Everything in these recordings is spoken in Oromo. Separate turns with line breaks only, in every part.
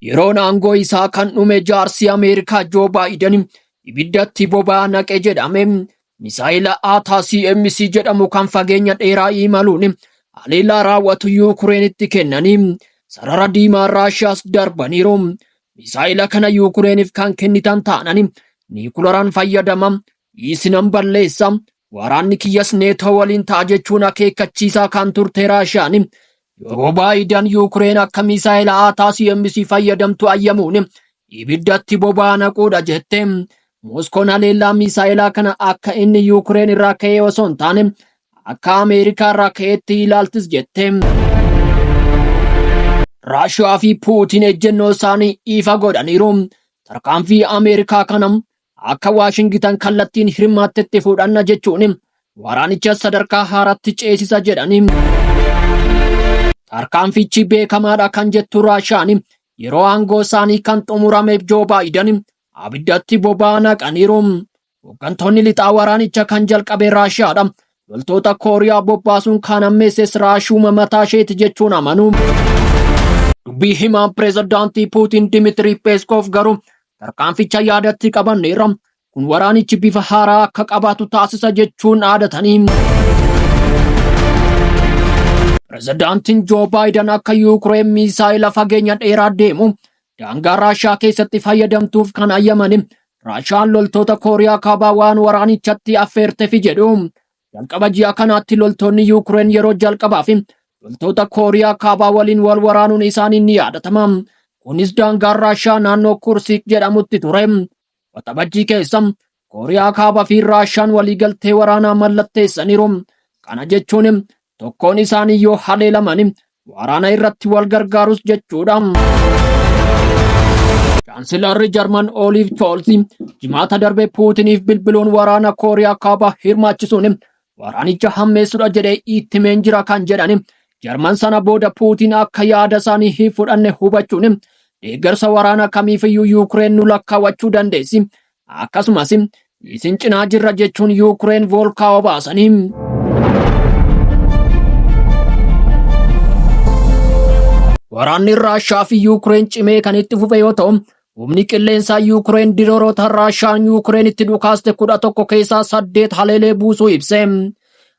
Yeroon aangoo isaa kan dhume jaarsi Ameerikaa Joo Baayiden ibiddatti boba'aa naqe jedhame. Misaa'ila ATACMS jedhamu kan fageenya dheeraa imaluun haleellaa raawwatu Yuukureenitti kennanii sarara diimaa Raashiyaas darbaniiru. Misaa'ila kana Yuukureeniif kan kennitan taanaan niikularaan fayyadama, isinan balleessa, waraanni kiyyas Neetoo waliin ta'a jechuun akeekkachiisaa kan turte Raashiyaan Joo Baayidan Yuukureen akka misaa'ila ATACMS fayyadamtu ayyamuun ibiddatti boba'aa naquudha jette. Moskoon haleellaa misaa'ilaa kana akka inni Yuukureen irraa ka'ee osoo hin taane akka Ameerikaa irraa ka'eetti ilaaltis jette. Raashiyaa fi Puutiin ejjennoo isaanii ifa godhaniiru. Tarkaanfii Ameerikaa kana akka Waashingitan kallattiin hirmaattetti fudhanna jechuun waraanicha sadarkaa haaraatti ceesisa jedhani. Tarkaanfichi beekamaadha kan jettu Raashiyaan yeroo aangoo isaanii kan xumurameef Joo Baayidan abiddatti boba'aa naqaniiru. Hooggantoonni lixaa waraanicha kan jalqabe Raashiyaadha. Loltoota Kooriyaa bobbaasuun kan hammeesses Raashiyuma mataa isheeti jechuun amanu. Dubbii himaan pireezidaantii Puutiin Dimitirii Peeskoof garuu tarkaanficha yaadatti qabanneerra. Kun waraanichi bifa haaraa akka qabaatu taasisa jechuun dhaadatanii. Pireezidaantiin Joo Baayiden akka Yuukireen miisaayila fageenya dheeraa deemu daangaa Raashiyaa keessatti fayyadamtuuf kan ayyamani Raashiyaan loltoota Kooriyaa Kaabaa waan waraanichatti affeertefi jedhu. Jalqaba ji'a kanaatti loltoonni Yuukireen yeroo jalqabaaf loltoota Kooriyaa Kaabaa waliin wal waraanuun isaanii ni yaadatama. Kunis daangaa Raashiyaa naannoo Kursiik jedhamutti ture. Waxabajjii keessa Kooriyaa Kaabaa fi Raashiyaan waliigaltee waraanaa mallatteessaniiru. Kana jechuun tokkoon isaanii yoo haleelaman waraana irratti wal gargaarus jechuudha. Chaansilarri Jarman Ooliif Choolz jimaata darbe Puutiniif bilbiluun waraana Kooriyaa Kaabaa hirmaachisuun waraanicha hammeessudha jedhee itti himeen jira kan jedhan Jarman sana booda Puutiin akka yaada isaanii hin fudhanne hubachuun deeggarsa waraana kamiifiyyuu Yuukireen nu lakkaawwachuu dandeessi. Akkasumas isin cinaa jirra jechuun Yuukireen voolkaa obaasanii. Waraanni Raashaa fi Yuukireen cimee kan itti fufe yoo ta'u, humni qilleensaa Yuukireen diroorota Raashaan Yuukireenitti dhukaaste 11 keessaa 8 haleelee buusuu ibse.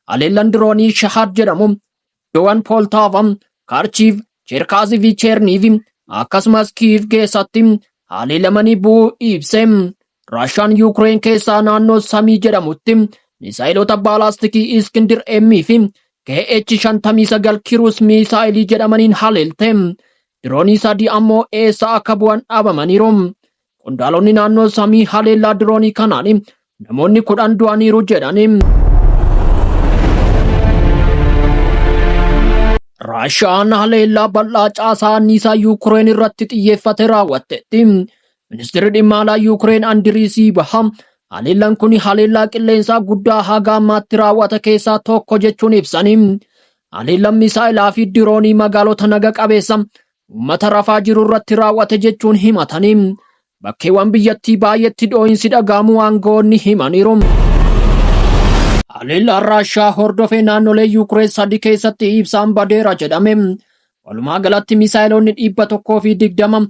Haleellan diroonii Shahaad jedhamu iddoowwan Pooltaava, Kaarchiiv, Cheerkaasii fi Cheerniiv akkasumas Kiiv keessatti haleelamanii bu'uu ibse. Raashaan Yuukireen keessaa naannoo Samii jedhamutti misaa'ilota baalaastikii Iskindir M fi KH-59 Kiruus misaa'ilii jedhamaniin haleelte. Diroonii sadii ammoo eessa akka bu'an dhabamaniiru. Qondaalonni naannoo samii haleellaa diroonii kanaan namoonni 10 du'aniiru jedhani. Raashiyaan haleellaa bal'aa caasaa anniisaa Yuukireen irratti xiyyeeffate raawwatteetti. Ministeerri dhimma alaa Yuukireen Andirii Siibaha haleellaan kun haleellaa qilleensaa guddaa haga ammaatti raawwate keessaa tokko jechuun ibsani. Haleellaan misaa'ilaa fi diroonii magaalota naga qabeessa uummata rafaa jiru irratti raawwate jechuun himatanii bakkeewwan biyyattii baay'eetti dhoo'insi dhaga'amuu aangawoonni himaniiru. Haleellaan Raashiyaa hordofee naannolee Yuukireen sadi keessatti ibsaan badeera jedhame. Walumaa galatti misaa'ilonni 120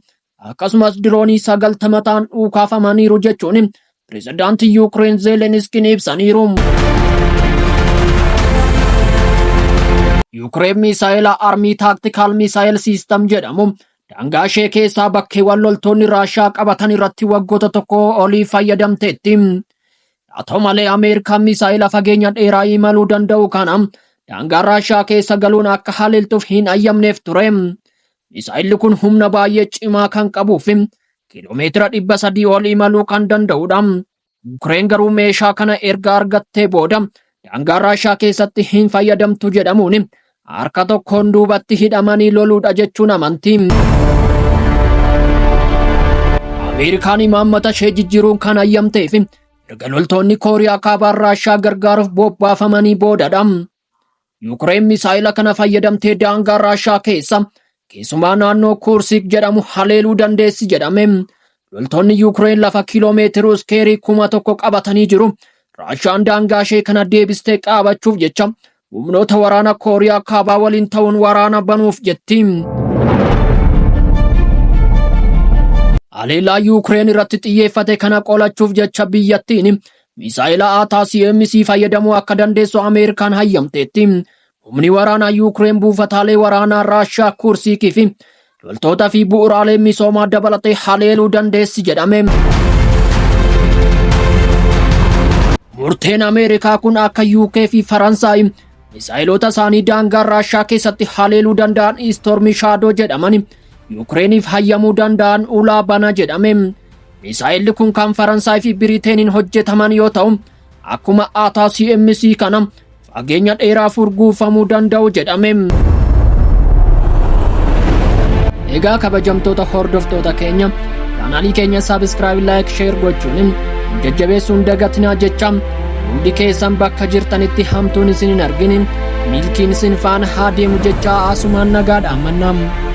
akkasumas diroonii 90 ta'an dhukaafamaniiru jechuun pirezidaantii Yuukireen Zeeleniskiin ibsaniiru. Yuukireen misaa'ela Armii Tactical Missile System jedhamu daangaa ishee keessaa bakkeewwan loltoonni Raashiyaa qabatan irratti waggoota tokko olii fayyadamteetti. Haa ta'u malee Ameerikaan misaa'ela fageenya dheeraa imaluu danda'u kana daangaa Raashiyaa keessa galuun akka haleeltuuf hin ayyamneef ture. Misaa'illi kun humna baay'ee cimaa kan qabuu fi kiiloomeetira 300 ol imaluu kan danda'udha. Yuukireen garuu meeshaa kana erga argattee booda daangaa Raashiyaa keessatti hin fayyadamtu jedhamuun harka tokkoon duubatti hidhamanii loluudha jechuun amanti. Ameerikaan imaammata ishee jijjiiruun kan ayyamteef erga loltoonni Kooriyaa Kaabaa Raashiyaa gargaaruuf bobbaafamanii boodadha. Yuukireen misaa'ila kana fayyadamtee daangaa Raashiyaa keessa keessumaa naannoo Kuursiik jedhamu haleeluu dandeessi jedhame. Loltoonni Yuukireen lafa kiiloomeetira iskeerii 1000 qabatanii jiru. Raashiyaan daangaa ishee kana deebistee qaabachuuf jecha humnoota waraana Kooriyaa Kaabaa waliin ta'uun waraana banuuf jetti. Haleellaa Yuukireen irratti xiyyeeffate kana qolachuuf jecha biyyattiin misaa'ila ATACMS fayyadamuu akka dandeessu Ameerikaan hayyamteetti. Humni waraanaa Yuukireen buufataalee waraanaa Raashiyaa Kursiikii fi loltoota fi bu'uuraalee misoomaa dabalatee haleeluu dandeessi jedhame. Murteen Ameerikaa kun akka UK fi Faransaay misaa'ilota isaanii daangaa Raashiyaa keessatti haleeluu danda'an Storm Shadow jedhaman Yukireeniif hayyamuu danda'an ulaa bana jedhame. Misaa'illi kun kan Faransaay fi Biriiteeniin hojjetaman yoo ta'u, akkuma ATACMS kana fageenya dheeraa furguufamuu danda'u jedhame. Egaa kabajamtoota hordoftoota keenya, chaanaalii keenya subscribe, like, share gochuun jajjabeessuun dagatinaa jecha, hundi keessan bakka jirtanitti hamtuun isin hin argin, milkiin isin faana haa deemu jecha asumaan nagaadhaan mannaa.